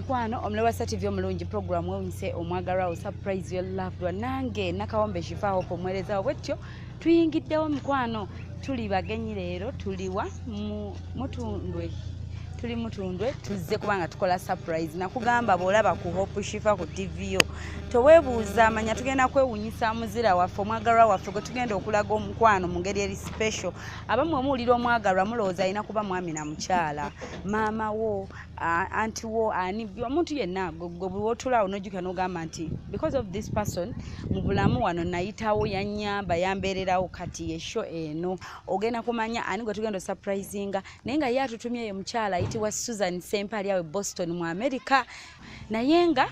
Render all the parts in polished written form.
Mukwano omulaba Star TV omulungi, program wewunyise omwagalwa, surprise your loved one. Nange Nakawombe Shifa Hope omuweereza bwetyo. Tuyingiddewo mukwano, tuli bagenyi leero, tuliwa mu Mutundwe, tuli Mutundwe, tuzze kubanga tukola surprise. Nakugamba bw'olaba ku Hope Shifa ku TV yo toweebuuza, manya tugenda kwewunyisa muzira waffe, omwagalwa waffe gwe tugenda okulaga omukwano mu ngeri eri special. Abamu omuwulira omwagalwa mulowooza alina kuba mwami na mukyala, maama wo, anti wo, ani, omuntu yenna gwe buli wotulaawo nojjukira n'ogamba nti because of this person mu bulamu wano nayitawo, yannyamba, yambeererawo. Kati esho eno ogenda kumanya ani gwe tugenda osurprisinga, naye nga ye atutumye ye mukyala ayitibwa Susan Sempa, ali awe Boston mu America. Naye nga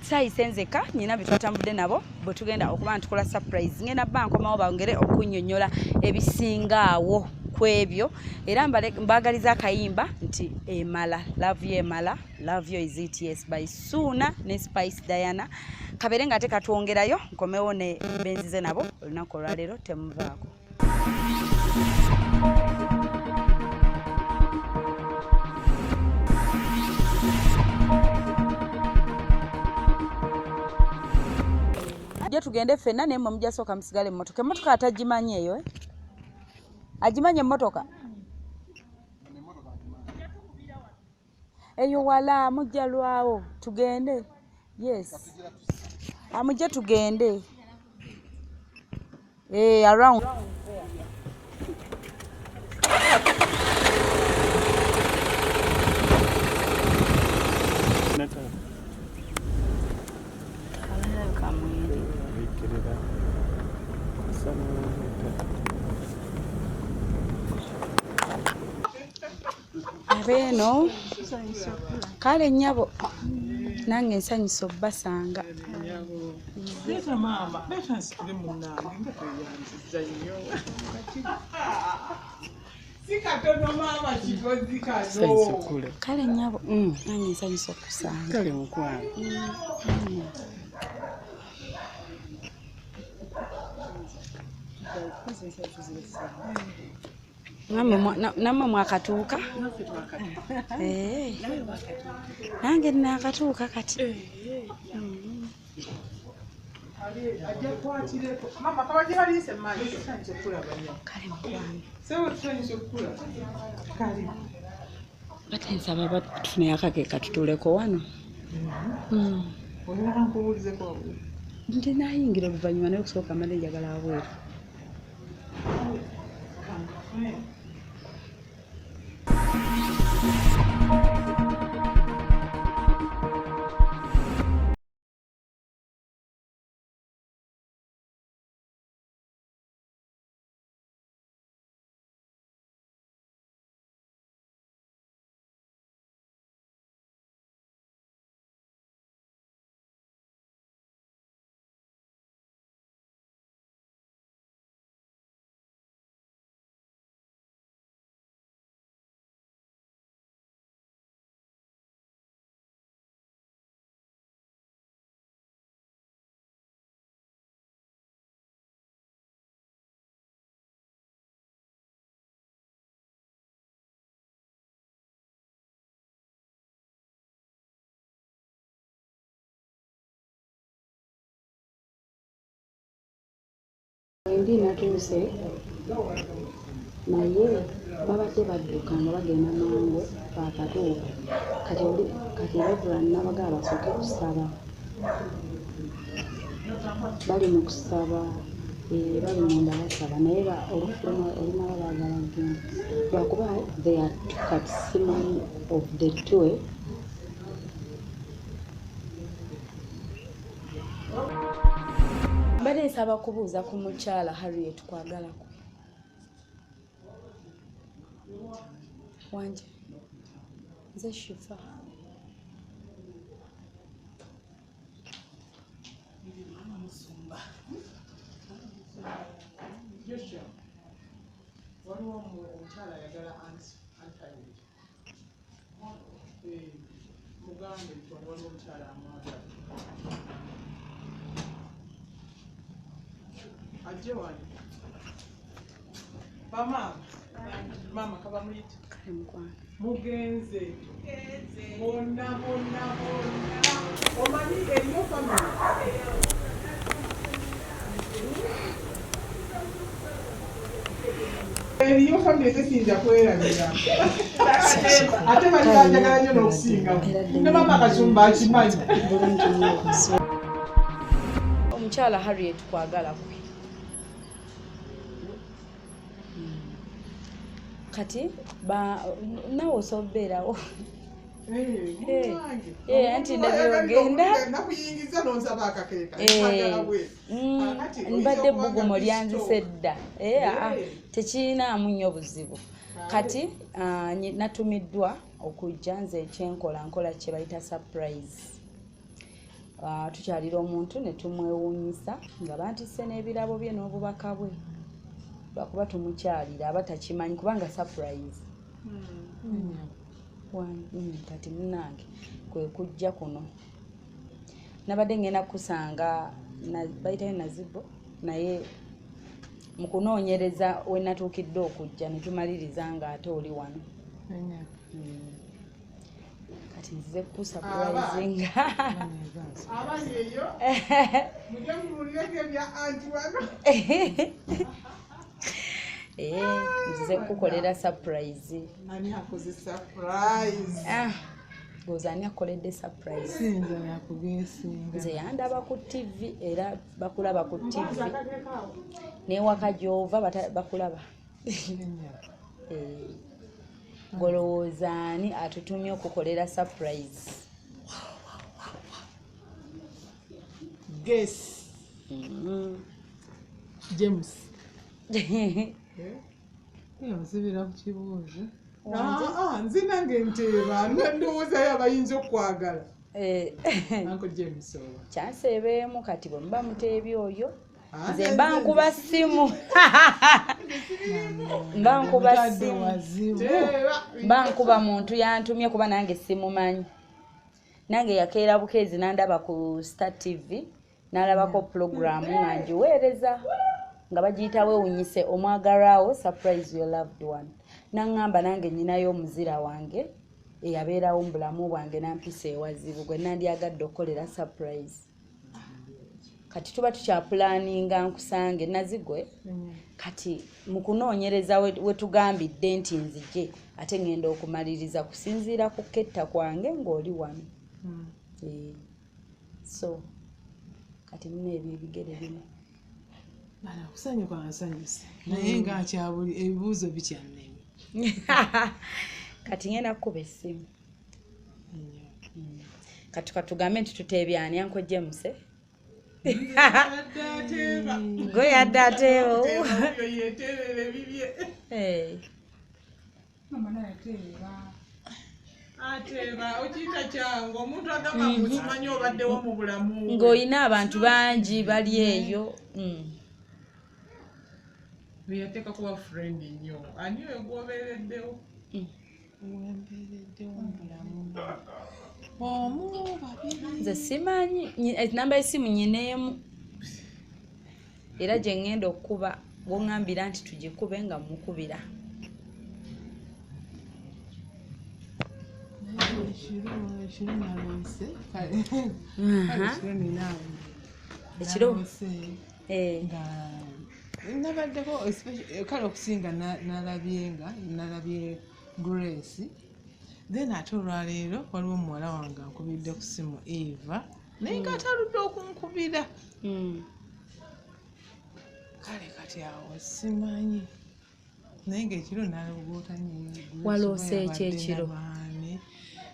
saayise nzeka, nyina bye twatambudde nabo bwe tugenda okuba nga tukola surprise. Ngenda bba nkomawo bongere okunnyonnyola ebisinga awo ku ebyo, era mbaagaliza akayimba nti emala love yo, emala love yo, is it yes by Suuna ne Spice Diana. Kabeere nga ate katwongerayo, nkomewo ne benzize nabo olunaku olwaleero. Temuvaako. Tujje tugende ffenna, naye mmwe mujja sooka musigale emmotoka. Emmotoka atagimanyi eyo, eh? Agimanyi emmotoka eyo wala, mujja lwawo tugende. Yes, amujje tugende. Eh, around. Kamweri. Bikkirira. Abeeno kale nnyabo, nange nsanyusa obbasanga. Leeta maama, leeta nsitule munnange nga tweyanziza nnyo. Si katono maama, kigozi kano. Kale nnyabo, nange nsanyusa okusanga. Kale mukwano. Nammwe mwakatuuka? Eh. Nange naakatuuka kati. Ajja kwatireko. Maama kabajje baliise mu maaso, tusanyuse okukulaba nnyo. Kale mukwano. Ssebo, tusanyuse okukulaba. Kale. Bate nsaba batufuneyo akakeeka tutuuleko wano. Oyagala nkubuulizeko wabweru? Nti naayingira oluvannyuma, naye okusooka mbadde njagala wabweru. Kankufune. Ndi natuuse, naye babadde badduka nga bagenda mangu, baakatuuka kati. Oli kati Reverend n'abagamba basooke kusaba, bali mu kusaba, eh, bali munda basaba, naye olufuluma olumala baagala kugenda lwakuba they are two. Kati simanyi of the two, eh? Mbadde nsaba kubuuza ku mukyala Harriet Kwagalako. Wanje, nze Shifa. Musumba. Joshua, waliwo omukyala ayagala anti Harriet. Eh, mugambe nti wano waliwo omukyala amwagala. Ajje wano. Bamaama. Maama kabamuyita. Mugenze. Bonna bonna bonna. Omanyi eriyo family. Eriyo family tesinja kwerabira. Ate bali banjagala nnyo n'okusinga. Ne maama Kasumba akimanyi. Omukyala Harriet kwagala kwe. Kati nawe osobeerawo. Anti ndabyogenda. Nakuyingiza n'onsaba akakeeka. Mbadde ebbugumu lyanzise dda. Tekirinaamu nnyo buzibu. Kati natumiddwa okujja nze ekyenkola nkola kye bayita surprise. Tukyalira omuntu ne tumwewuunyisa nga bantisse n'ebirabo bye n'obubaka bwe. Lwakuba tumukyalira aba takimanyi kubanga surprise. Kati munnange kwe kujja kuno. Nabadde ngenda kusanga bayitayo Nazibo naye mu kunoonyereza we natuukidde okujja ne tumaliriza ng'ate oli wano. Kati nzize kusurprisinga. Abali eyo mujje muwulireko ebya anti wano. Nzize kukukolera surprise. Ani akoze surprise? Goza ani akoledde surprise? Sinza yakugesinga. Nze yandaba ku TV era bakulaba ku TV. N'ewaka gy'ova bakulaba. Golowooza ani atutumye okukolera surprise? Guess. James. Nsibira ku kibuuzo. Nze nange nteeba ndowoozayo abayinza okwagala. Uncle James oba. Kyanseebeemu kati bwe muba muteebye oyo nze mba nkuba ssimu. Mba nkuba ssimu. Mba nkuba muntu yantumye kuba nange simumanyi. Nange yakeera bukeezi n'andaba ku Star TV n'alabako pulogulaamu nga ngiweereza nga bagiyita weewunyise omwagalwawo surprise your loved one. Naŋŋamba nange nnyinayo omuzira wange eyabeerawo mu bulamu bwange n'ampisa ewazibu gwe nandyagadde okukolera surprise. Kati tuba tukyapulaninga nkusange Nazigwe. Kati mu kunoonyereza we tugambidde nti nzije ate ngenda okumaliriza kusinziira ku ketta kwange ng'oli wano. So kati muna ebyo ebigere bino. Bana kusanyuka nsanyuse naye nga akyabuli ebibuuzo bikyannema. Kati ngenda kukuba essimu. Kati katugambe nti tuteebye ani Uncle James? Gwe yadde ateeba. Ateeba okiyita kyangu omuntu agamba nti obaddewo mu bulamu ng'olina abantu bangi bali eyo. Yateeka kuba friend nnyo. Ani oyo gw'obeereddewo? Wembeereddewo mu bulamu omu babiri. Nze simanyi namba y'essimu nnyineemu era gye ŋŋenda okukuba bw'oŋŋambira nti tugikube nga mmukubira. Ekiro naloose. Ekiro nga nabaddeko kale okusinga nalabye Grace. Then ate olwaleero waliwo omuwala wange ankubidde ku ssimu Eva naye nga ataludde okunkubira. Kale kati awo simanyi naye ng'ekiro nalogoota nnyo. Waloose eki ekiro?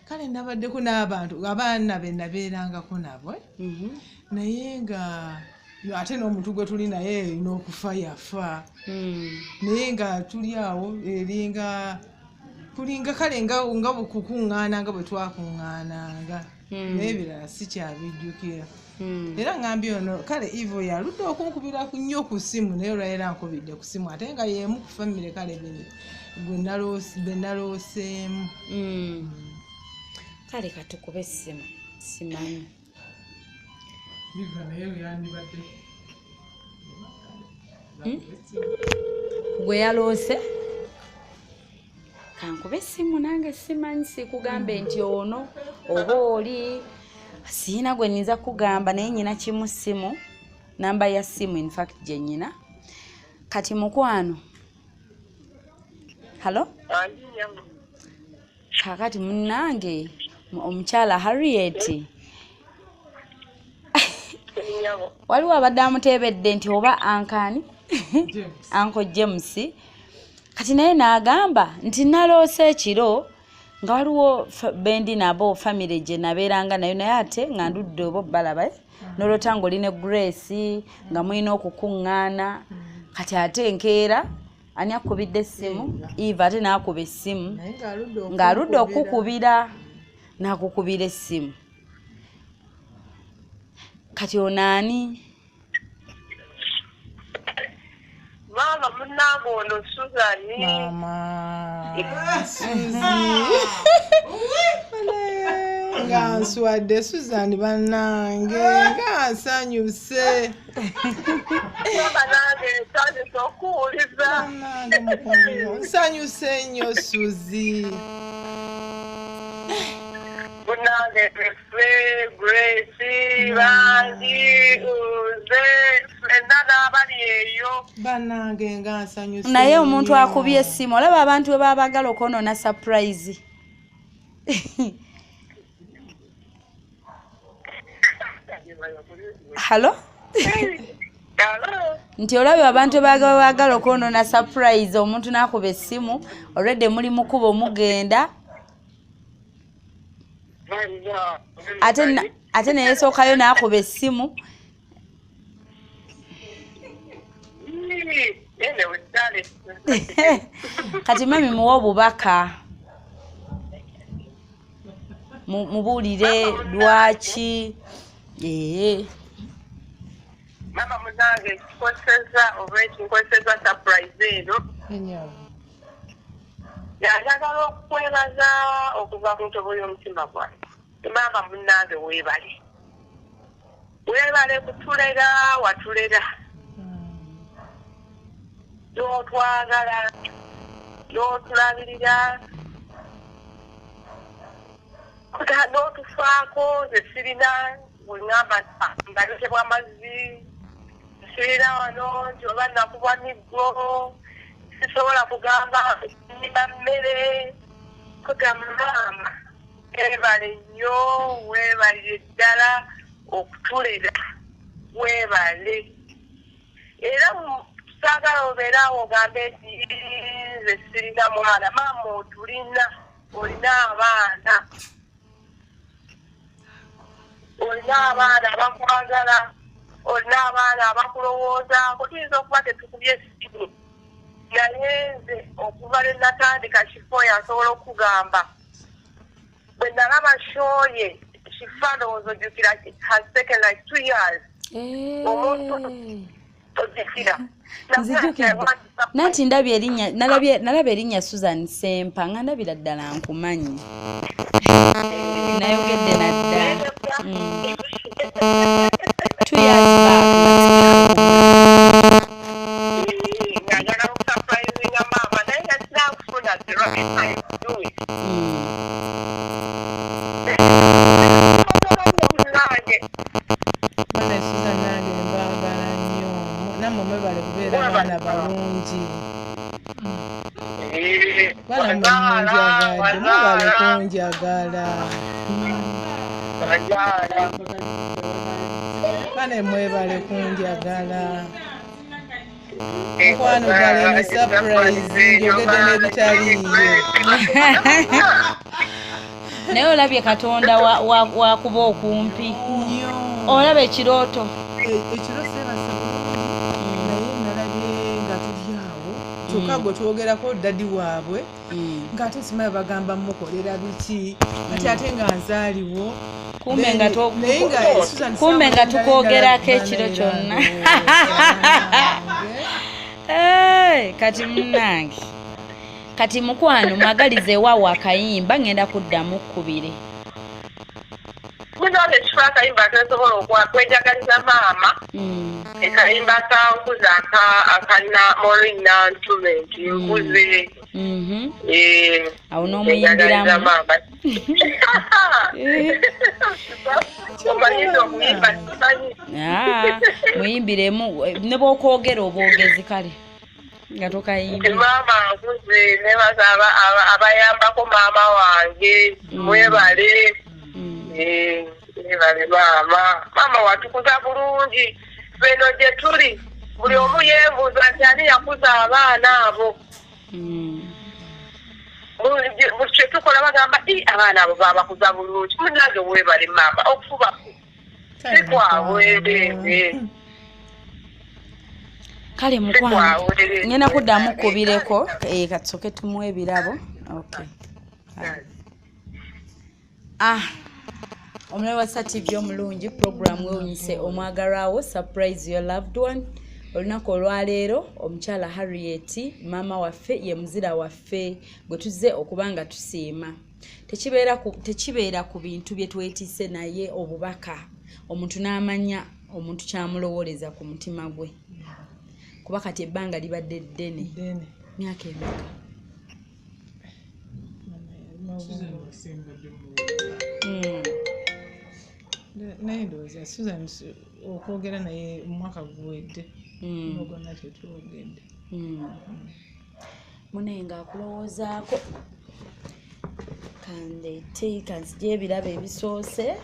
Kale nabaddeko n'abantu abaana be nabeerangako nabo naye nga ate n'omuntu gwe tuli naye n'okufa yafa naye nga tuli awo eringa kulinga kale nga bukukuŋŋaana nga bwe twakuŋŋaananga naye ebirala sikyabijjukira. Era ngambye ono kale Ivo yaludde okunkubira nnyo ku ssimu naye olwaleero ankubidde ku ssimu ate nga y'emu ku famire kale be nalooseemu. Kale katukube essimu simanyi. Ivo naye yandibadde gwe yaloose? Kankube essimu nange simanyi, sikugambe nti ono oba oli, siina gwe nnyinza kugamba, naye nyina kimu, ssimu, namba ya ssimu infact gye nnyina kati. Mukwano, hello. Kakati munnange omukyala Harriet, waliwo abadde amuteebedde nti oba ankaani Uncle James. Kati naye n'agamba nti naloose ekiro nga waliwo bendi nabo, famire gye nabeeranga nayo, naye ate nga ndudde oba obbalaba, noloota ng'oli ne Grace nga mulina okukuŋŋaana. Kati ate enkeera ani akubidde essimu? Eva. Ate n'akuba essimu ng'aludde okukubira, n'akukubira essimu. Kati ono ani? Maama munnange ono Susan. Maama Suzi, nga nswadde. Susan bannange, nga nsanyuse. Maama nange ntandise okuwuliza. Bannange mukwano, nsanyuse nnyo Suzi. Munnange ffe Grace bangi, nze ffenna n'abali eyo. Bannange, nga nsanyuse Naye omuntu nnyo. akubye essimu, olaba abantu bwe baba baagala okwonoona surprise. Hello? Hello? Nti olaba abantu bwe baagala okwonoona surprise, omuntu n'akuba essimu olwedde muli mukubo mugenda, ate neyesookayo n'akuba essimu. Anyway, darling. Kati mami, muwe obubaka. Mubuulire lwaki ee. Maama munange, kikoseza oba ekinkoseza surprise eno. Enyawo. Njagala okwebaza okuva ku ntobo y'omutima gwange. Maama munange, weebale, weebale kutulera, watulera n'otwagala n'otulabirira n'otufaako. Nze sirina bweŋŋamba ngayokebwa amazzi, sirina wano nti oba nakubwa miggo, sisobola kugamba nima mmere. Kugamba maama weebale nnyo, weebalire ddala okutulera, weebale. Era saagala obeere awo ogambe nti nze sirina mwana. Maama otulina, olina abaana, olina abaana abakwagala, olina abaana abakulowoozaako. Tuyinza okuba tetukubye essimu, naye nze okuva lwe natandika kifo yasobola okugamba bwe nalaba shoye Shifa, ndowooza ojjukira, has taken like 2 years. Omuntu ojjukira? Nzijukidde nanti ndabye erinnya, nalaba erinnya Susan Sempa nga ndabira ddala nkumanyi, nayogedde nadda. 2 years back. Njagala okusurprisinga maama, naye nga sinakufuna the right time to do it. Munange. Bana Susan nange mbaagala nnyo, nammwe mwebale kubeera baana balungi. Baana mmwe munjagadde, mwebale kunjagala. Bane mwebale kunjagala. Mukwano ddala, eno surprise njogedde n'ebitaliiyo. Naye olabye Katonda wakuba okumpi. Nnyo. Olaba ekirooto. Ekiro seebase bulungi, naye nalabye nga tuli awo, kyokka gwe twogerako daddy waabwe, ng'ate simanyi bagamba mukolera biki, kati ate nga nzaaliwo. Kumbe nga Naye nga Susan kumbe nga Samuel tukwogerako ndala ekiro ndala kyonna. Ndowooza. Hey, kati munnange, kati mukwano, mwagalize ewaawo akayimba, ngenda kuddamu kkubire. Munange ekifo akayimba kensobola okwenjagaliza maama, ekayimba kankuza akana Maureen Nantume nti nkuze. Awo n'omuyimbiramu. Muyimbiremu ne bw'okwogera obwogezi kale nga tokayimbira. Maama nkuze nebaza abayambako maama wange mwebale. Mwebale maama. Maama watukuza bulungi beno gye tuli buli omu yeebuuza nti ani yakuza abaana abo. Buli tukola bagamba abaana abo babakuza bulungi. Munnange weebale maama okufuba si kwabwereere. Kale mukwano ngenda kuddamu kubireko katusooke tumuwe ebirabo. Okay. Omulabi wa Star TV omulungi, program wewunyise omwagalwawo, surprise your loved one. Olunaku olwaleero omukyala Harriet maama waffe ye muzira waffe gwe tuzze okuba nga tusiima. Tekibeera ku bintu bye twetisse naye obubaka omuntu n'amanya omuntu kyamulowooleza ku mutima gwe. Kuba kati ebbanga libadde ddene. Myaka emeka? Naye ndowooza Susan okwogera naye omwaka guwedde. Ogwonna tetwogedde. Munaye ng'akulowoozaako kandeete kanzigye ebirabo ebisoose.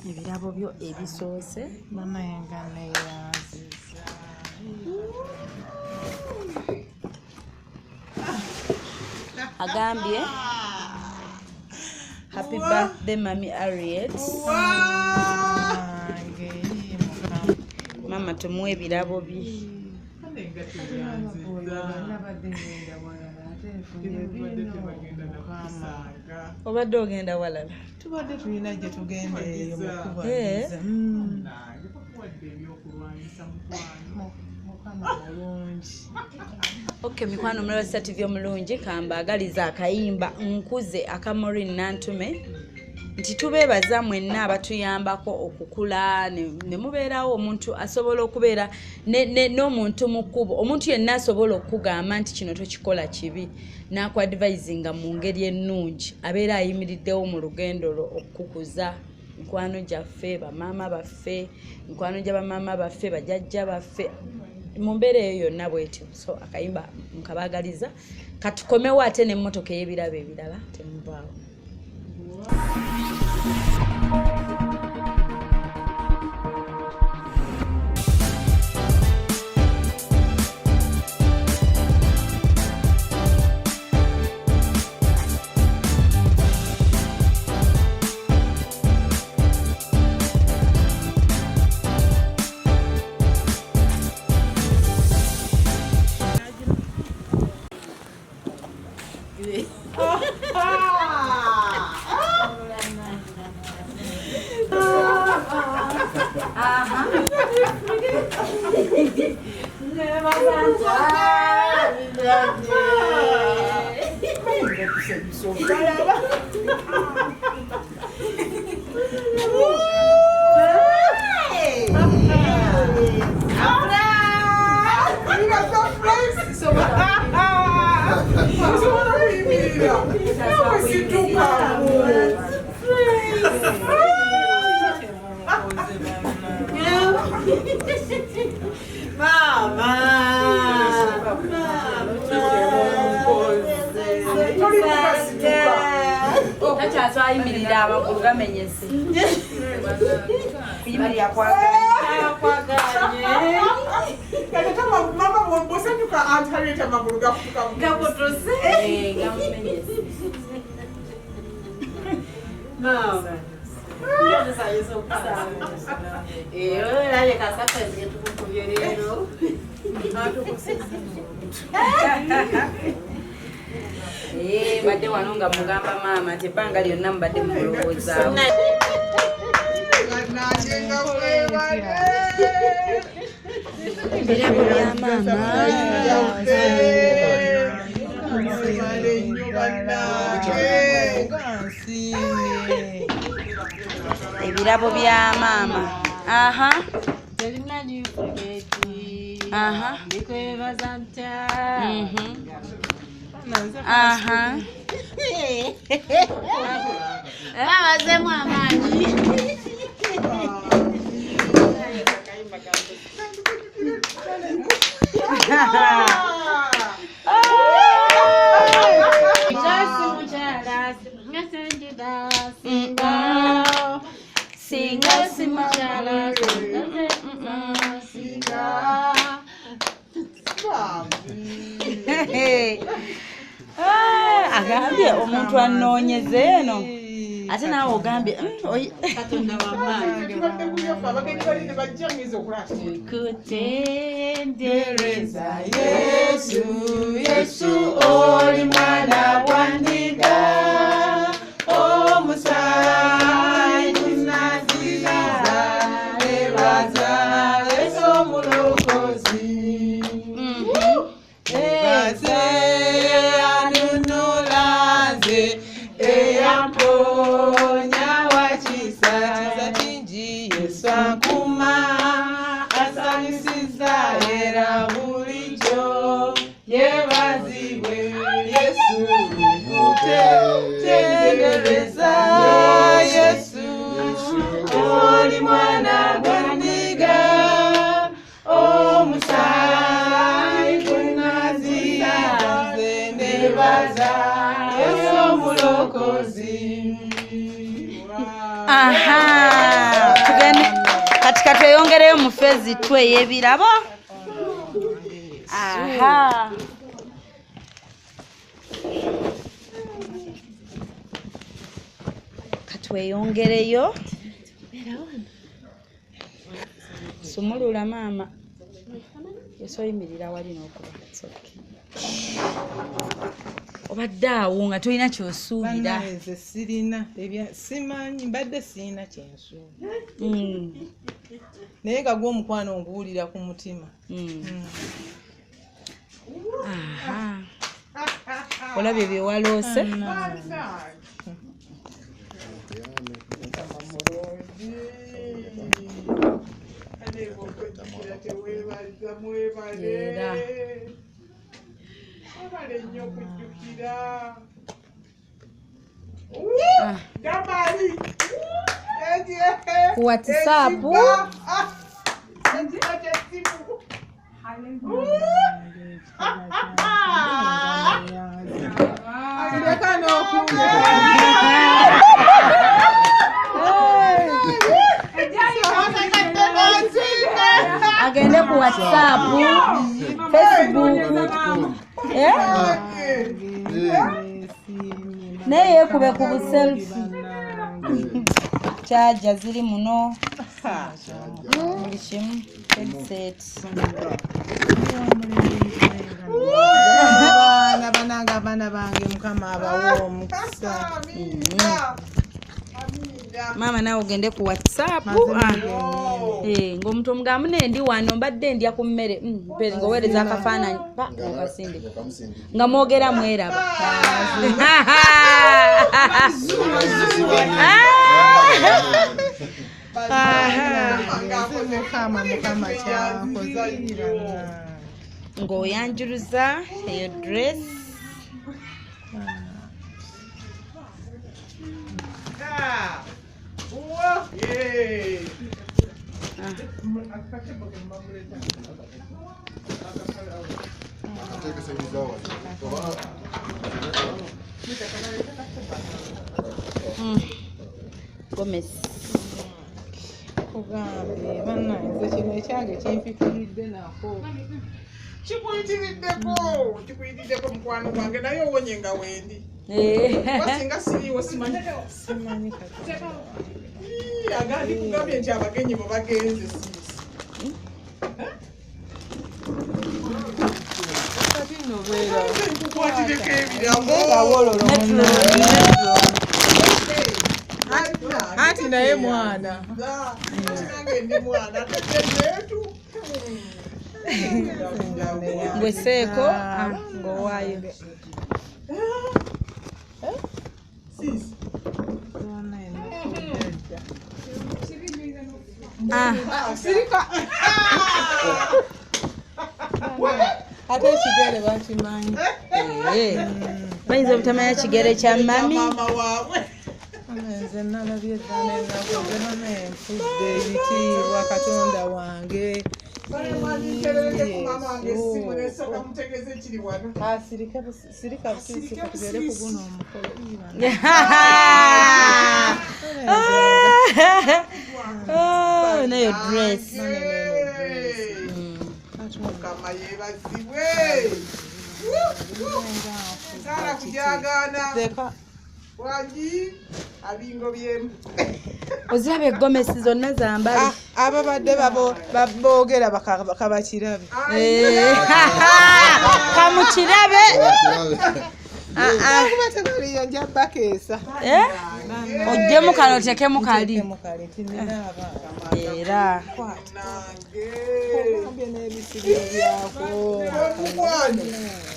Ebirabo byo ebisoose. Banaye nga neeyanziza. Agambye happy birthday mami Harriet. Mama tumuwe ebirabo bye. Obadde ogenda walala? Tubadde tulina gye tugenda eyo mukubagiza. Okay, mikwano omulabi wa Star TV omulungi kambaagaliza akayimba nkuze aka Maureen Nantume nti tubeebaza mwenna abatuyambako okukula ne mubeerawo omuntu asobola okubeera n'omuntu mu kkubo. Omuntu yenna asobola okugamba nti kino tokikola kibi n'akuadvisinga mu ngeri ennungi abeera ayimiriddewo mu lugendo lwo okukukuza. Mikwano gyaffe, bamaama baffe, mikwano gya bamaama baffe, bajjajja baffe, mu mbeera eyo yonna bwetyo. So akayimba nkabaagaliza katukomewo ate n'emmotoka ey'ebirabo ebirala temuvaawo. Takyasayimirira amagulu gamenyese. Kuyimirira kwaganye. Mama bw'osanyuka Aunt Harriet amagulu gakutuka. Gakutuse. Gamumenyese. Mama. Badde wano nga mugamba maama nti ebbanga lyonna mubadde mulowoozaawo. Ebirabo bya maama. Ebirabo bya maama. Aha. Aha. Ndikwebaza ntya. Aha. Babazemu amaanyi. Singa si mukyala. Agambye omuntu anoonyeza eno ate naawe ogambye Kutendereza Yesu, Yesu oli mwana wa ndiga, omusaayi gunaziza, nebaza Yesu omulokozi. Nebaze anunula nze, eyamponya wa kisa, kisa kingi Yesu ankuma, asanyusiza era bulijjo, yeebazibwe Yesu. Kutendereza Yesu, oli mwana gwa ndiga, omusaayi gunaziza nze, nebaza Yesu omulokozi. Aha. Tugende kati katweyongereyo mu phase 2 ey'ebirabo. Aha. Katweyongereyo. Sumulula maama. Yesu oyimirira wali n'okuba. It's okay. Obadde awo nga tolina ky'osuubira. Bannange nze sirina simanyi, mbadde sirina kyensuubira. Naye nga gwe omukwano nguwulira ku mutima. Aha. Olabye bye waloose? Era. Mwebale nnyo okujjukira. Damali. Ku WhatsApp. Ekiba ky'essimu. Ndeka n'okumva. Agende ku WhatsApp, Facebook. Naye yeekube ku buselfie. Charger ziri muno. Buli kimu. Headset. Abaana banange, abaana bange Mukama abawe omukisa. Maama naawe ogende ku WhatsApp. Ng'omuntu omugambu nendi wano mbadde ndya ku mmere, ng'oweereza akafaananyi pa okasindika nga mwogera mweraba. Mukama Mukama kyankoze. Ng'oyanjuluza eyo dress. Gomez. Kugambye bannange nze kino ekyange kimpitiridde nako. Kikuyitiriddeko, kikuyitiriddeko mukwano gwange, naye owonye nga wendi. Singa siriiwo simanyi. Simanyi kati. Agandi kugambye nti abagenyi bo bagenze siisi. Kati nno beera. Nkukwatireko ebirabo. Beera wololo munnange. Anti naye mwana. Anti nange ndi mwana, ate neetu. Ngweseeko ng'owaayo. Siisi. Sirika. Ate ekigere bakimanyi. Bayinza obutamanya kigere kya mami. Maama waabwe. Nze nalabye edda n'ennaku, nze nona enfudde ebitiibwa Katonda wange. Nkerereko maama wange essimu nesooka mutegeeze ekiri wano. Ah, sirika sirika busirisi tubeere ku guno omukolo. Oh, nayo dress. Mukama yeebazibwe. Saala kujagaana. Leka. Wangi abingo byemu. Oziraba egomesi zonna zambale. Ah, ababadde boogera kabakirabe. Kamukirabe. Kuba tebaliyo nja bakeesa. Oggyemu kano oteekemu kali. Nteekemu kali nti nina abaana. Era. Nange. Ogambye n'ebisibiro byako. Omukwano.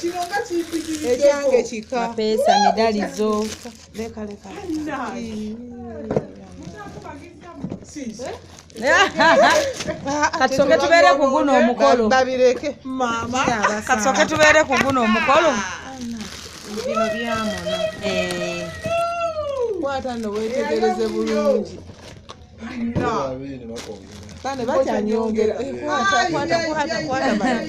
Kino nga kimpitiriddeko. Ekyange kika. Mapeesa, midalizo. Leka leka. Katusooke tubeere ku guno omukolo. Babireke. Maama. Katusooke tubeere ku guno omukolo. Bino byamona. Kwata nno weetegereze bulungi. Bane bakyanyongera. Kwata kwata kwata kwata bane.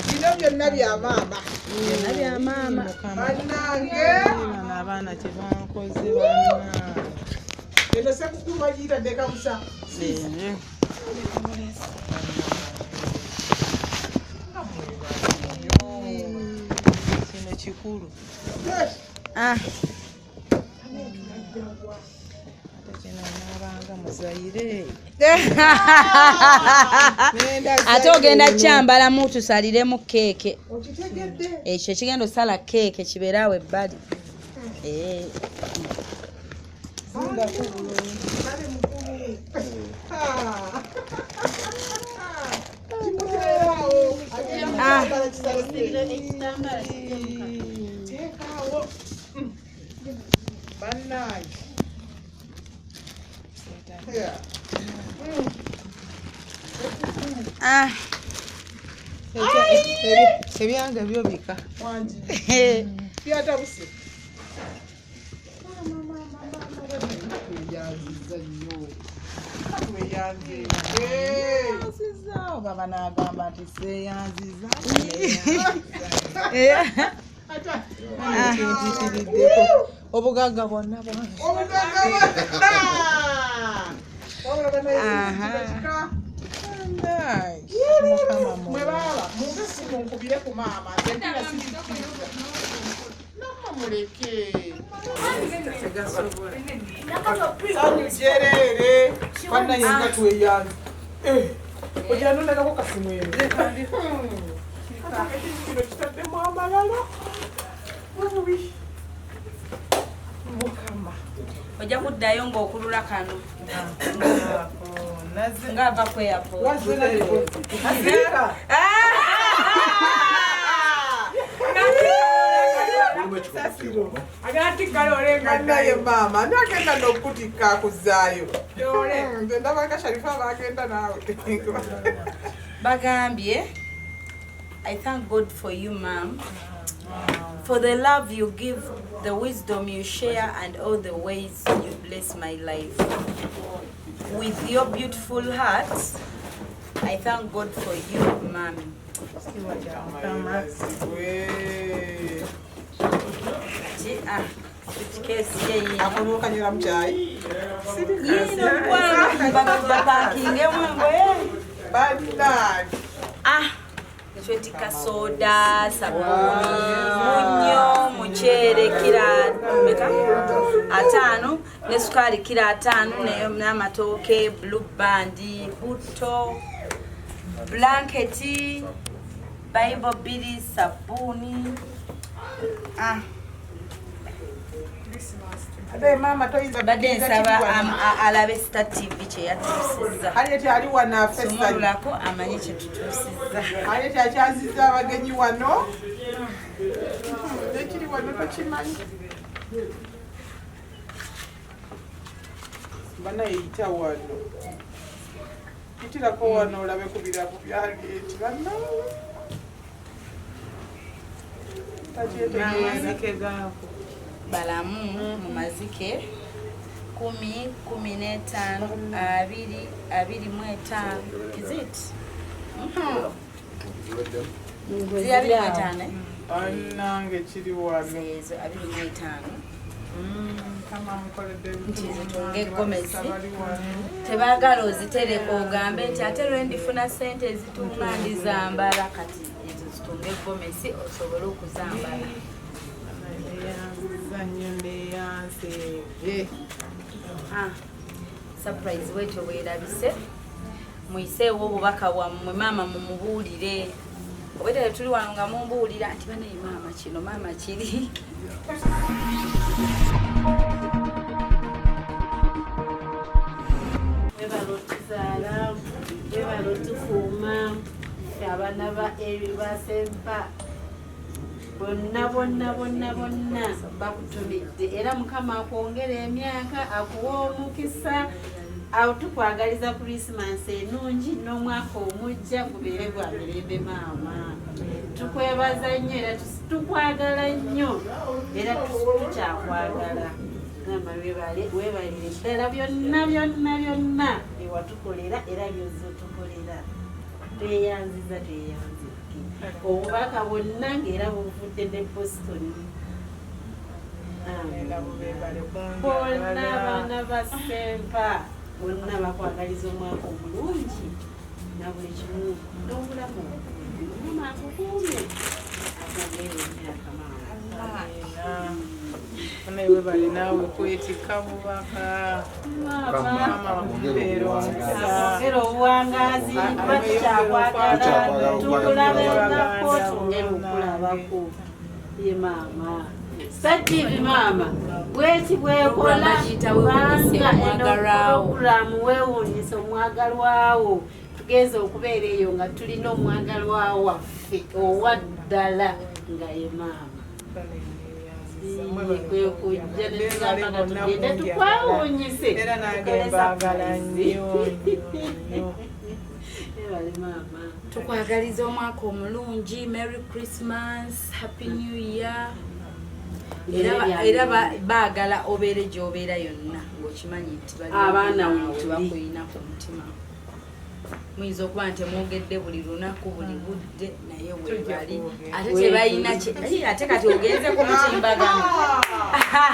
Bino byonna bya maama. Byonna bya maama. Bannange. Bano abaana kye bankoze bannange. Eno ssekukulu bagiyitadde kabusa. Kino kikulu. Ah. Ate kino naabanga muzayire. Ate ogenda kyambalamu tusaliremu keeke. Okitegedde? Ekyo ekigenda osala keeke kibeere awo ebbali. Kale mukulu. Kimuteeraawo. Agenda kukyambala kisale. Teekaawo. Bannange. Ah. Ebyange byo bika. Wangi. Byatabuse. Maama, maama, maama, bannange tweyanzizza nnyo. Tweyanze. Seeyanziza oba banaagamba nti seeyanziza. Kimpitiriddeko. Obugagga bwonna bwange. Obugagga bwonna. Wabula bannange kino kika. Mukama Mwe baaba munze simu nkubire ku maama nze mpira sibikkiriza. Namma muleke. Sanyu jereere. Bannange nga tweyanze. Ojja nondagako kasimu eno. Kino kitaddemu amalala. Bubi. Mukama. Ojja kuddayo ng'okulula kano. Ng'ava ku airport. Asirika. Naye maama ani agenda n'okutikka akuzaayo? Nze ndabanga Sharifa bagenda naawe. Bagambye, I thank God for you, ma'am, for the love you give, the wisdom you share, and all the ways you bless my life. With your beautiful heart, I thank God for you, mommy. Kati, suitcase ye yiino. Akono mu kyayi. Yiino mukwano, bapakingemu engoye. Bannange. Ah, Twetikka soda, sabbuuni, munnyo, muceere kiro meka 50 ne sukaali kiro 50 n'amatooke, blue band, butto, blanketi, Bible 2, sabbuuni. Ah. Ate maama toyinza Badde nsaba alabe Star TV kye yatuusizza. Harriet ali wano affe essanyu. Sumululako amanye kye tutuusizza. Harriet akyazizza abagenyi wano. Ekiri wano tokimanyi. Banayita wano, yitirako wano olabe ku birabo byalieti bannawe N'amazike gaako. Balamu mu mazike 10, 15, 20, 25. Is it? Ziri 25, eh? Bannange kiri wano. Zeezo 25. Mukama amukoledde. Nti zitunge egomesi. Bali wano. Tebaagala ozitereka ogambe nti ate lwe ndifuna ssente ezitunga ndizambala. Kati ezo zitunge egomesi osobole okuzambala. Neyanziza nnyo, neyanseeve. Ah, surprise bwetyo bwerabise. Muyiseewo obubaka bwammwe, maama mumubuulire. Obwetale tuli wano nga mumbuulira nti banaye maama kino, maama kiri. Webale otuzaala, webale otukuuma, ffe abaana ba Eri ba Sempa bonna bonna bonna bonna bakutumidde, era Mukama akwongera emyaka, akuwa omukisa. Awo tukwagaliza Krisimansi ennungi n'omwaka omujja gubeere gwa mirembe. Maama, tukwebaza nnyo era tukwagala nnyo era tukyakwagala. Maama, webale, webalire ddala byonna byonna byonna byewatukolera era byozza otukolera. Tweyanziza, tweyanzike. Obubaka bwonna ng'era buvudde ne Boston. Era bubebale. Bonna abaana ba Sempa bonna bakwagaliza omwaka omulungi na buli kimu n'obulamu. Mukama akukuume, akwongere emyaka, maama. Naye webale naawe kwetikka bubaka. Maama. Mama akubeera omukisa. Akwongere obuwangaazi, kuba tukyakwagala, tukulabengako, twongere okulabako. Ye maama Star TV, maama bweti bwekola. Program bagiyita Weewuunyise Kubanga eno Omwagalwawo. Puroguramu Weewuunyise Omwagalwawo. Tugenze okubeera eyo nga tulina omwagalwawo waffe owa ddala nga ye maama. Kwe kujja ne tugamba nga tugende tukwewuunyise. Era nange tukole mbaagala surprise. nnyo nnyo nnyo. Webale maama. Tukwagaliza omwaka omulungi, merry Christmas, happy new year. Era baagala obeere gy'obeera yonna ng'okimanyi nti bali Abaana naawe, weetuli. bakuyina ku mutima. Muyinza okuba nti temwogedde buli lunaku, buli budde, naye weebali. Kwogera. Ate tebalina ate kati ogenze ku mutimbagano.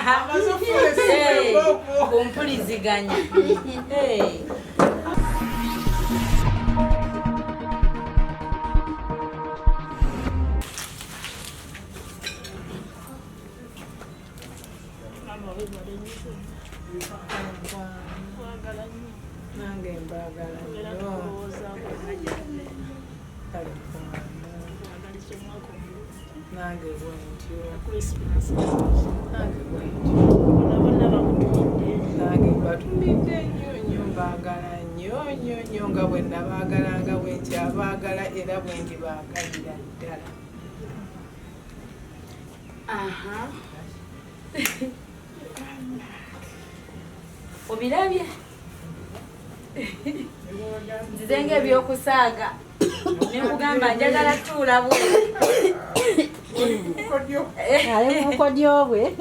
Amaze okufuula essimu embooko. Ku mpuliziganya. Hey. Maama, webale nnyo. Kwagala nnyo. Nange mbaagala Era nnyo. tukulowoozaako. Kale mukwano. Tukwagaliza omwaka omulungi. Nange bwentyo. Christmas. Nange bwentyo. Bonna bonna bakutumidde. Nange mbatumidde nnyo nnyo, mbaagala nnyo nnyo nnyo nga bwe nabaagala, nga bwe nkyabaagala, era bwe ndibaagalira ddala. Aha. Obirabye? Nzize ng'ebyokusaaga nekugamba njagala tuula bwe. Ali mu bukodyo bwe.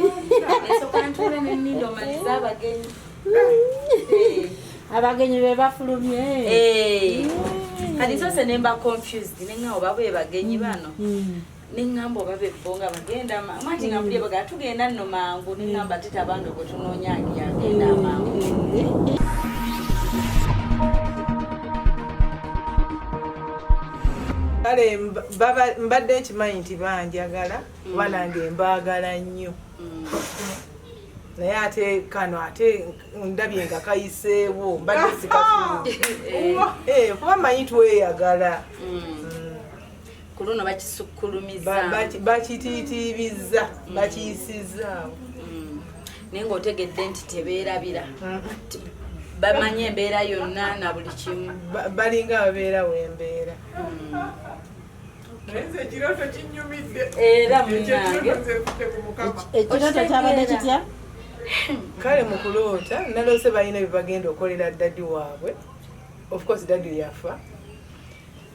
Nesooka ntuule nenninda omalize abagenyi. Abagenyi be bafulumye. Eh. Kati nsoose ne mba confused, neŋŋamba oba bwe bagenyi bano, neŋŋamba oba bebbo nga bagenda manti nga mpulye bagala tugenda nno mangu, neŋŋamba titabange gwe tunoonya agenda amangu. Kale mbadde nkimanyi nti banjagala, kuba nange mbaagala nnyo, naye ate kano ate ndabye nga kayiseewo, mbadde sikafuudde, kuba manyi tweyagala. Ku luno bakisukkulumiza. Bakitiitiibizza, bakiyisizaawo. Naye ng'otegedde nti tebeerabira, bamanyi embeera yonna na buli kimu. Balinga babeera wembeera. Naye nze ekirooto kinyumidde. Era Ekyo munnange. ekirooto nze nfudde ku Mukama. Ekirooto kyabadde kitya? Kale mu kuloota naloose balina bye bagenda okolera daddy waabwe. Of course daddy yafa,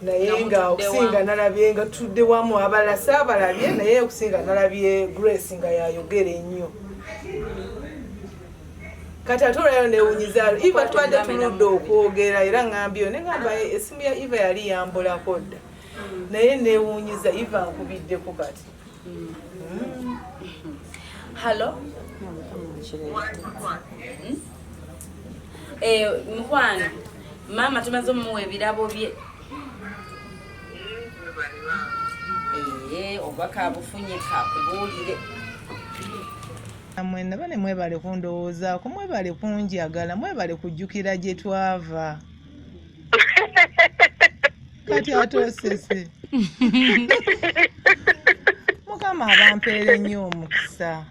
naye nga okusinga nalabye nga tutudde wamu, abalala saabalabye, naye okusinga nalabye Grace nga yayogera ennyo. Kati ate olwayo newunyiza Eva, tubadde tuludde okwogera era ŋŋambyeyo ne ŋŋamba essimu ya Eva yali yambulako dda, naye newunyiza Eva nkubiddeko kati. Hello. Eh, mukwano, maama tumaze omuwa ebirabo bye. Eh, oba kabufunye kakubuulire. Mwenna bane mwebale kundowoozaako, mwebale kunjagala, mwebale kujjukira gye twava. Kati ate osese. Mukama abampeera ennyo omukisa,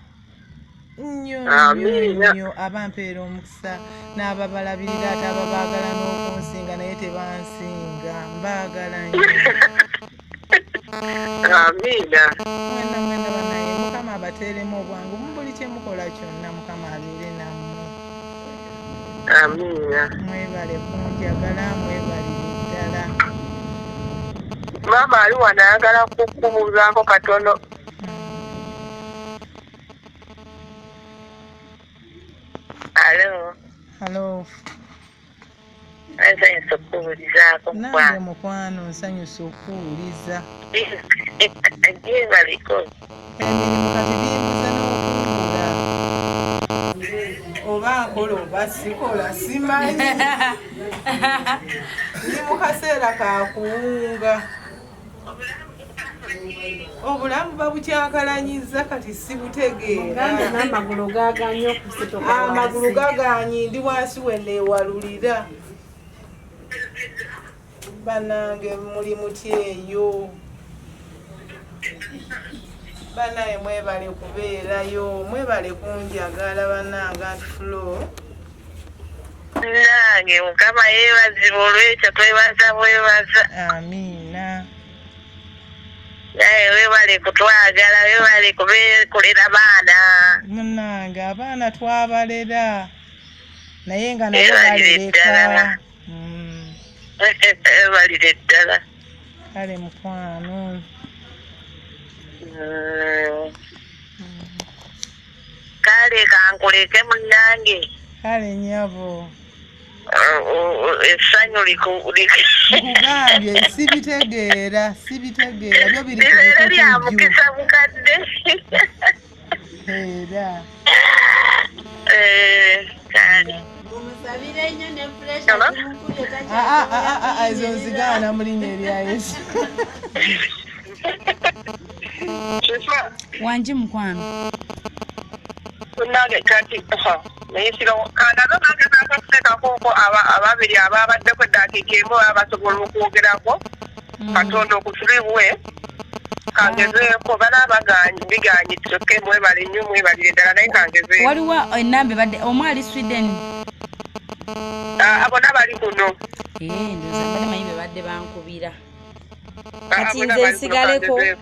nnyo nnyo. Amiina. Nnyo abampeera omukisa n'ababalabirira, ate ababaagala n'okunsinga, naye tebansinga, mbaagala nnyo. Amiina. Mwenna mwenna banaye, Mukama abateeremu obwangu mu buli kye mukola kyonna, Mukama abeere nammwe. Amiina. Mwebale kunjagala, mwebalire ddala. Maama ali wano ayagala kukubuuzaako katono. Hello. Hello. Nsanyusa okukubuulizaako. Nange mukwano nsanyusa okukuwuliza. Gyebaliko. Emirimu kati bimbuza n'okuwula, oba nkola oba sikola simanyi, ndi mu kaseera kakuwunga. Obulamu babukyankalanyiza kati sibutegeera. Gambe n'amagulu gaganye okusituka. Amagulu gaganye, ndi wansi weneewalulira. Bannange muli mutya eyo? Bannaye mwebale kubeerayo, mwebale kunjagala bannange. Anti Flo. Nange Mukama yeebazibwa olwekyo, twebaza bwebaza. Amiina. Naye webale kutwagala, webale kulera baana. Munnange abaana twabalera, naye nga nabo Weebalire balereka. ddala. Webalire ddala. Kale mukwano. Kale kankuleke munnange. Kale nnyabo. Essanyu Nkugambye sibitegeera, sibitegeera, byo biri ku libeere lya bikukujju. mukisa bukadde. Era. Eh, kale. Mumusabire nnyo ne pressure Hello? zimukubye. Ah, ah, ah, ah, ezo nzigaana mu linnya erya Yesu. Kifa, Wangi mukwano. munnange kati naye siro kanabe bagezaako okuteekako ababiri ababaddeko eddakiika emu baba basobola okwogerako katonda okutuliwe kangezeeko balaba biganye tusoke. Mwebale nnyo, mwebalire ddala, naye kangezeeko. Waliwo enamba ebadde omu ali Sweden. Ah, bonna bali kuno. Eh, ndowooza mbadde manyi be badde bankubira. Ah, Kati bonna nze bali kuno, nsigaleko? kangezeeko.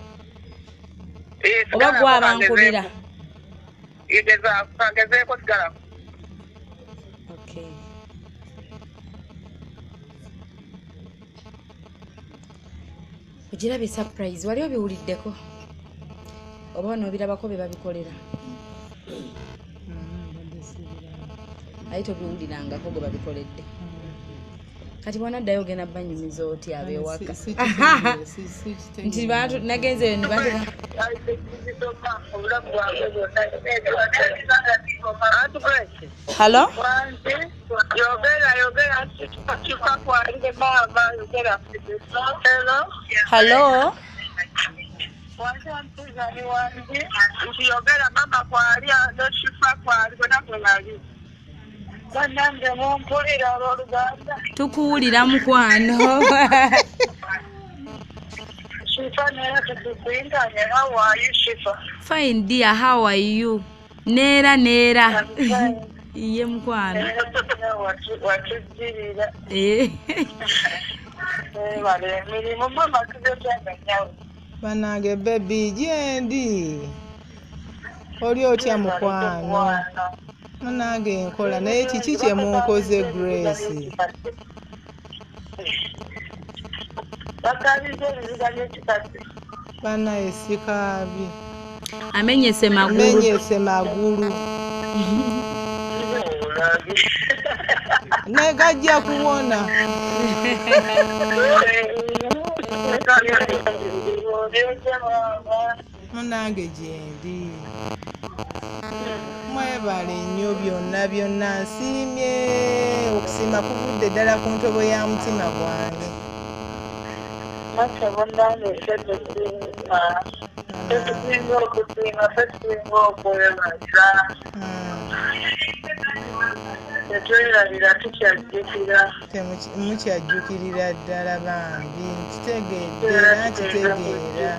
Eh, Oba sigalako, gwe abankubira? kangezeeko. Eh, gezaako, kangezeeko, sigalako. Okay. Ogirabye surprise, wali obiwuliddeko oba noobirabako bye babikolera? Aye tobiwulirangako gwe babikoledde. Kati bwonaddayo ogenda banyumiza oti ab'ewaka nti bantu nagenzeyo ne bantu? Obulamu bwange bwonna. Aunt Grace. Hello. Yogera, yogera, kifa kwange maama, yogera. Hello. Hello. Nti yogera, mama kwali ne Shifa kwali, bonna kwe bali. Bannange mumpulira olwoluganda? Tukuwulira mukwano. Shifa, naye tukukwinganye. How are you, Shifa? Fine dear, how are you? Neera neera ye mukwano. Watujjirira. Eh. Webale emirimu mama, tugetyanga nyawe. Bannange baby, gyendi, oli otya mukwano? Munange nkola naye kiki kye munkoze Grace? Bakabiza ebiziga by'ekikadde. Banaye sikaabye. Amenyese magulu. Menyese magulu. Naye gajja kuwona. Munange gyendi. Mwebale nnyo byonna byonna nsiimye okusiima kuvudde ddala ku ntobo ya mutima gwange. Naffe munnange ffe tusiima. Ffe tusinga okusiima, ffe tusinga okwebaza. Tetwerabira tukyajjukira. Mukyajjukirira ddala bambi nkitegedde era nkitegeera.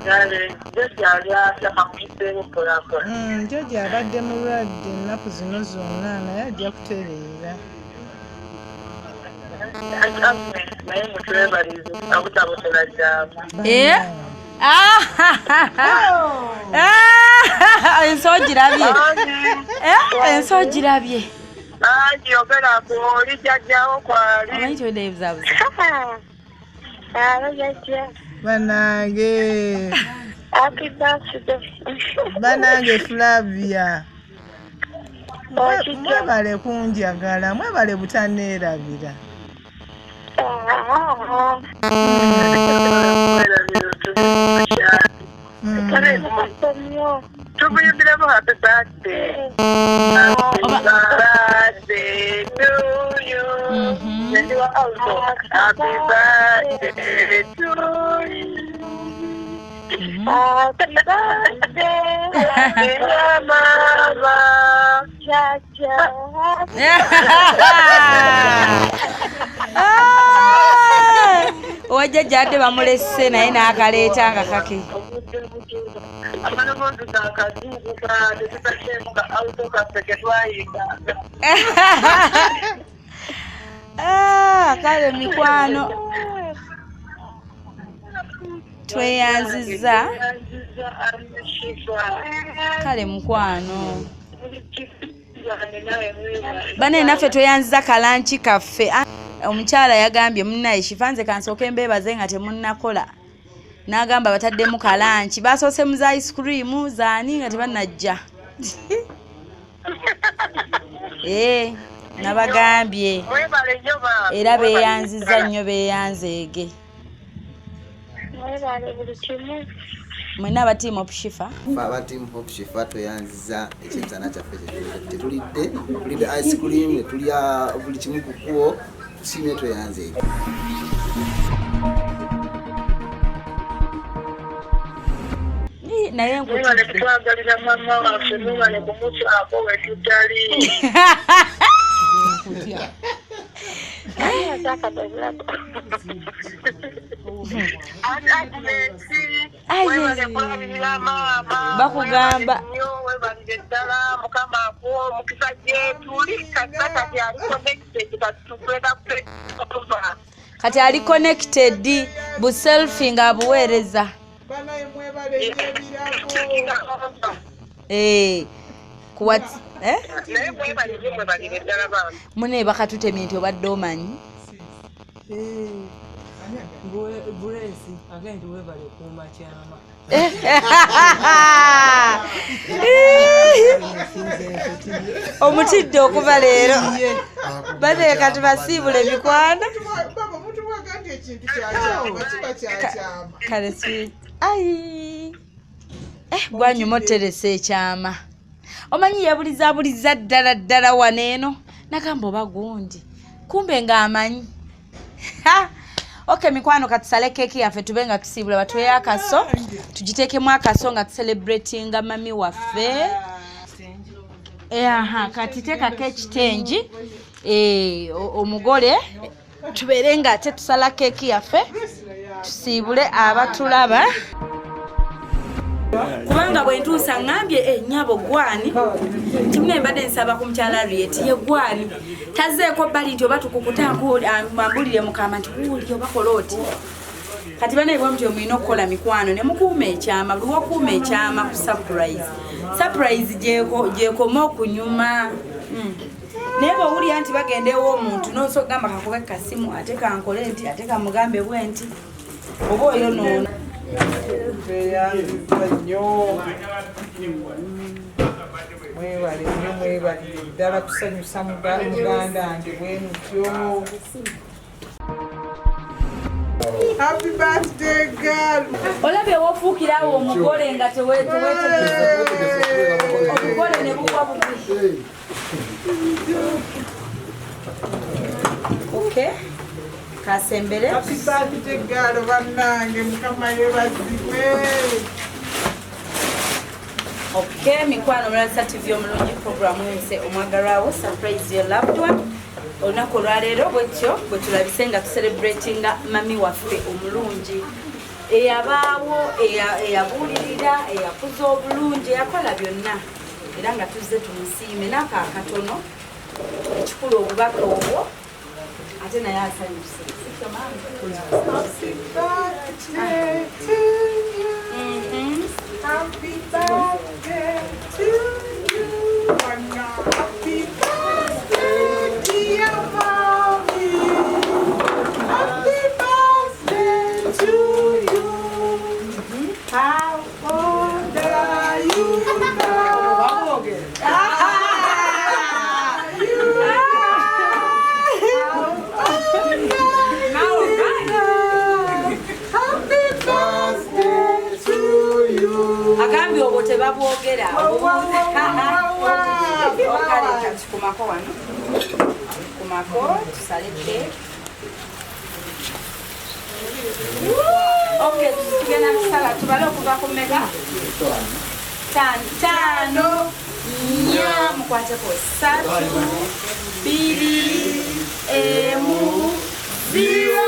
Kale jjajja ali atya kamuyiseeko mpolampola. Jjajja abadde mulwadde ennaku zino zonna naye ajja kutereera. Naye mutwebalize abutabutula jjama. Eh? Ah! Ensi ogirabye. Eh, ensi ogirabye. Angi yogera ku oli jjajjawo kwali. Omanyi kyodde ebuzaabuza. Alo jjajja. Banange. Happy birthday. Banange Flavia. Mwebale kunjagala, mwebale butanneerabira. Tumuyimbiremu happy birthday. Happy birthday to you. Nendiwa also. Happy birthday to you. Happy birthday, dear mama. Jaja. Owa jjajja adde bamulese naye n'akaleeta nga kake. Amaloboozi gakazuukuka tetutaddemu ka auto kaffe ke twayimbanga. Ah, kale mikwano tweyanziza. Kale mukwano bane naffe tweyanziza kalanki kaffe. Omukyala yagambye munnaye Shifa nze kansooke mbeebaze nga temunnakola. N'agamba bataddemu kalanki basoose mu za ice cream zaani nga tebannajja. Nabagambye era beeyanziza nnyo beeyanzeege. Mwebale buli kimu. Mwenna aba Team Hope Shifa. Ffe aba Team Hope Shifa tweyanziza ekyemisana kyaffe tetulidde, tulidde ice cream ne tulya buli kimu ku kkubo, tusiimye tweyanzeege. Naye Mwebale kutwagalira maama waffe, mwebale kumukyako we tutali. Bakugamba webalire ddala Mukama akuwa omukisa gye tuli kasita kati ali connected kati tugenda kuva. Kati ali connected bu selfie ng'abuweereza. Banaye mwebale nnyo ebirabo. Ku what? Naye mwebale nnyo mwebalire ddala bambi. Munne bakatutemye nti obadde omanyi. Grace agenda webale kuuma kyama. Omutidde okuva leero. Bane kati basiibule mikwano. Baba omuntu bw'agamba nti ekintu kya kyama kiba kya kyama. Kale si ai. Gwanyuma oteresa ekyama. Omanyi yabulizaabuliza ddala ddala wano eno. Nagamba oba gundi. Kumbe ng'amanyi. Okay mikwano katusale keeki yaffe tube nga tusiibula batuweeyo akaso tugiteekemu akaso nga tucelebratinga mami waffe. Kati teekako ekitengi omugole tubeere nga ate tusala keeki yaffe tusiibule abatulaba. Kubanga bwe ntuusa ŋŋambye ennyabo gwani kimune mbadde nsaba ku mukyala Harriet ye gwani tazzeeko bbali nti oba tukukuta ambulire mukama nti wuuli oba kola oti. Kati banaye bwe mutyo mulina okukola mikwano ne mukuuma ekyama, buli wokuuma ekyama ku surprise Surprise gyekoma okunyuma. Naye bw'owulira nti bagenda ew'omuntu n'osooka gamba kakube kasimu ate kankole nti ate kamugambe bwe nti oba oyonoona. Tweyanziza nnyo, mwebale nnyo, mwebalire ddala kusanyusa muganda wange bwe mutyo. Happy birthday, girl. Olabye wofuukirawo omugole nga teweetegese, omugole ne bugwa bugwi. Okay, kasembere. Happy birthday, girl. Bannange, Mukama yeebazibwe. Okay, mikwano Mulalisa TV omulungi, programu yose omwagalwawo, surprise your loved one. Olunaku olwaleero bwetyo bwe tulabise nga tucelebratinga mami waffe omulungi eyabaawo, eyabuulirira, eyakuza obulungi, eyakola byonna, era nga tuzze tumusiime n'ako akatono. Ekikulu obubaka obwo, ate naye asanyuse. Sikyo, maama? Happy birthday to you. Happy birthday to you. Happy birthday, dear mommy. Happy birthday to you. How old are you now? How old are you now? Happy birthday to you. Agambye obwo tebabwogera. Wa, wa, wa, wa, wa. Kale tukumako wano, tukumako tusale cake. Okay, tugenda kusala, tubale okuva ku meka? Tano, nnya, mukwateko, 3, 2, 1, 0.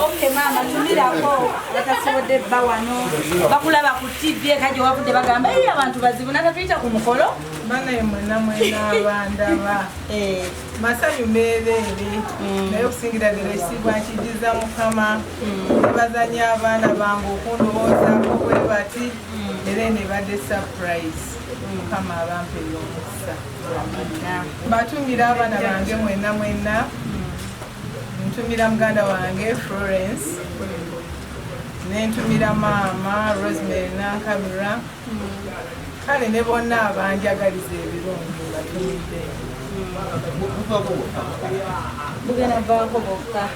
Okay, maama, tumirako batasobodde bba wano bakulaba ku TV eka gye wavudde bagamba, "Eyi, abantu bazibu natatuyita ku mukolo." Banaye mwena mwena abandaba, masanyu meereere, naye okusingira ddala ekitiibwa nkijiza Mukama. Nebazanya abaana bange okundowoozaako bwe bati, era eno ebadde surprise. Mukama abampa ey'omukisa. Batumira abaana bange mwena mwena, ntumira muganda wange Florence, nentumira maama Rosemary Nankabira, kale ne bonna abanjagaliza ebirungi batumidde. Bugenda vaako bokka.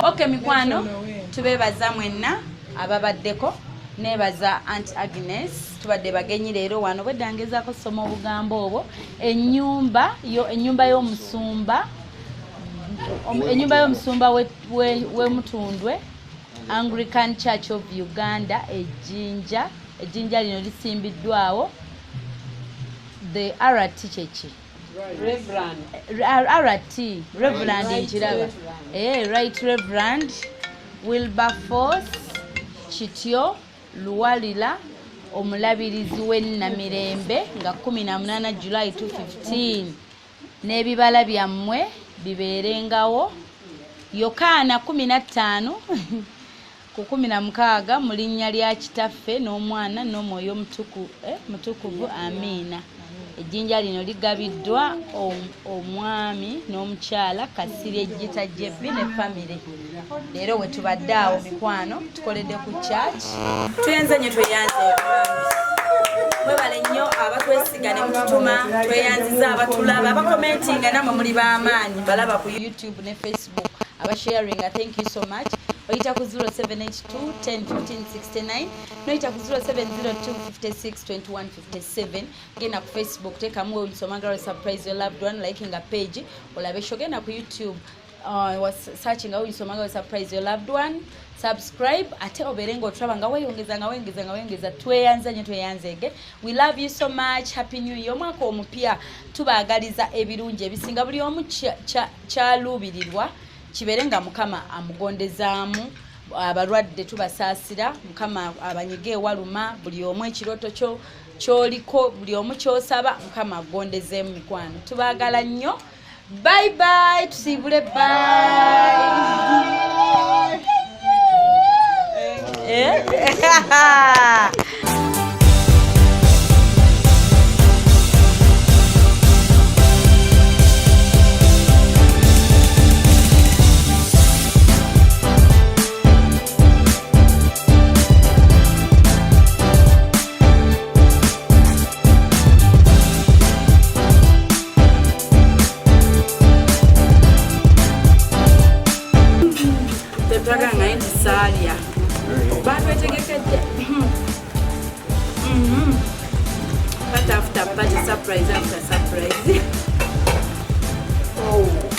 Okay, mikwano, tubebaza mwenna ababaddeko. Nebaza Aunt Agnes. Tubadde bagenyi leero wano. Bwedda ngezaako soma obugambo obwo, ennyumba yo, ennyumba y'omusumba, ennyumba y'omusumba w'Emutundwe Anglican Church of Uganda, ejjinja, ejjinja lino lisimbiddwawo the RT kyeki? RT, Reverend, nkiraba. Right Reverend Wilberforce Kityo Luwalira, omulabirizi w'Ennamirembe, nga 18 July 215. N'ebibala byammwe bibeerengawo. Yokaana 15 ku 16. Mu linnya lya Kitaffe n'Omwana n'Omwoyo Mutukuvu, amiina. Ejjinja lino ligabiddwa omwami n'omukyala Kasirye Gita Jebbi ne famire. Leero we tubadde awo, mikwano, tukoledde ku church. Tweyanze nnyo, tweyanze, mwebale nnyo abatwesiga ne mututuma. Tweyanziza abatulaba, abacommentinga, namwe muli b'amaanyi. Balaba ku YouTube ne Facebook, abasharinga, thank you so much. Oyita ku 0782 10 15 69, noyita ku 0702 56 21 57. Genda ku Facebook, tekamu Nsomagalo surprise your loved one, likinga page olabe show. Genda ku YouTube, searching Nsomagalo surprise your loved one, subscribe, ate obeere nga otulaba nga weeyongeza, nga weeyongeza, nga weeyongeza. Tweyanza nnyo, tweyanzeege. We love you so much. Happy New Year, omwaka omupya. Tubaagaliza ebirungi ebisinga. Buli omu kyaluubirirwa kibeere nga Mukama amugondezaamu. Abalwadde tubasaasira, Mukama abanyige ewaluma. Buli omu ekirooto kyo. Kyoliko buli omu kyosaba Mukama agondezeemu. Mikwano, tubaagala nnyo. Bye bye, tusiibule. Bye. Eh? Tetwagala naye nti saalya batwetegekedde. Party after party, surprise after surprise. Oh.